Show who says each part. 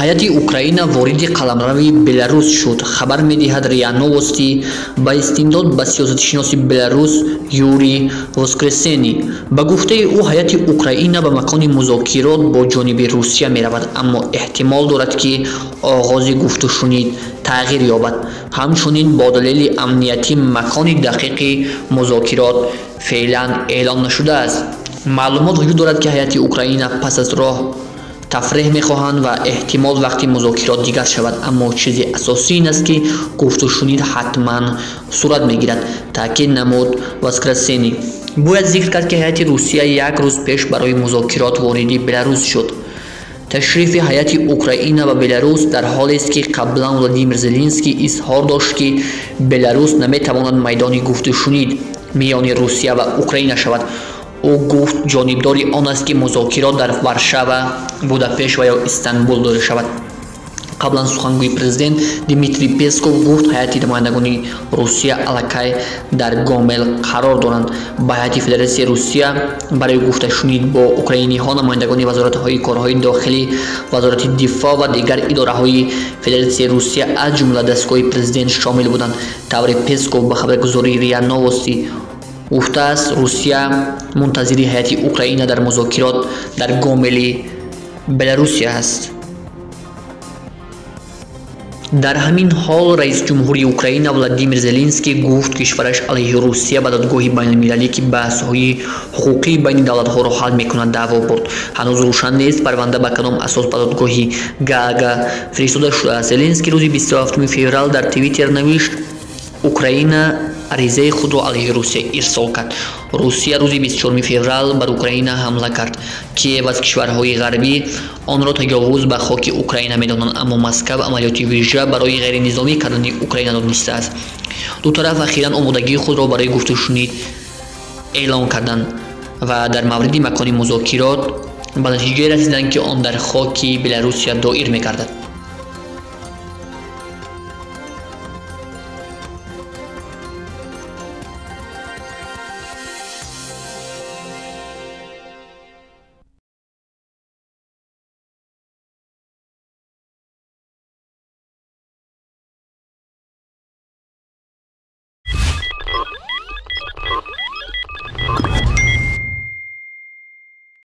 Speaker 1: Ҳайати Украина вориди қаламрави Беларус шуд, хабар медиҳад РИА Новости ба истиндод ба сиёсатшиноси беларус Юрий Воскресени. Ба гуфтаи ӯ, ҳайати Украина ба макони музокирот бо ҷониби Русия меравад, аммо эҳтимол дорад, ки оғози гуфтушунид тағйир ёбад. Ҳамчунин бо далели амниятӣ макони дақиқи музокирот феълан эълон нашудааст. Маълумот вуҷуд дорад, ки ҳайати Украина пас аз роҳ тафреҳ мехоҳанд ва эҳтимол вақти музокирот дигар шавад, аммо чизи асосӣ ин аст, ки гуфтушунид ҳатман сурат мегирад, таъкид намуд Воскресени. Бояд зикр кард, ки ҳайати Русия як рӯз пеш барои музокирот вориди Беларус шуд. Ташрифи ҳайати Украина ба Беларус дар ҳолест, ки қаблан Владимир Зеленский изҳор дошт, ки Беларус наметавонад майдони гуфтушунид миёни Русия ва Украина шавад. Ӯ гуфт, ҷонибдори он аст, ки музокирот дар Варшава, Будапешт ва ё Истанбул доир шавад. Қаблан сухангӯи президент Дмитрий Песков гуфт, ҳайати намояндагони Русия аллакай дар Гомел қарор доранд. Ба ҳайати Федератсияи Русия барои гуфташунид бо украиниҳо намояндагони вазоратҳои корҳои дохилӣ, Вазорати дифоъ ва дигар идораҳои Федератсияи Русия, аз ҷумла дастгоҳи президент шомил буданд. Тавре Песков ба хабаргузории РИА Новости гуфтааст, Русия мунтазири ҳайати Украина дар музокирот дар Гомели Беларусия аст. Дар ҳамин ҳол раисҷумҳури Украина Владимир Зеленский гуфт, кишвараш алайҳи Русия ба додгоҳи байналмилалӣ, ки баҳсҳои ҳуқуқии байни давлатҳоро ҳал мекунад, даъво бурд. Ҳанӯз рӯшан нест, парванда ба кадом асос ба додгоҳи Гаага фиристода шудааст. Зеленский рӯзи 27 феврал дар Твиттер навишт: Украина аризаи худро алайҳи Русия ирсол кард. Русия рӯзи 24 феврал бар Украина ҳамла кард. Киев аз кишварҳои ғарбӣ онро таҷовуз ба хоки Украина медонанд, аммо Москав амалиёти вижа барои ғайринизомӣ кардани Украина донистааст. Ду тараф ахиран омодагии худро барои гуфтушунид эълон карданд ва дар мавриди макони музокирот ба натиҷае расиданд, ки он дар хоки Беларусия доир мегардад.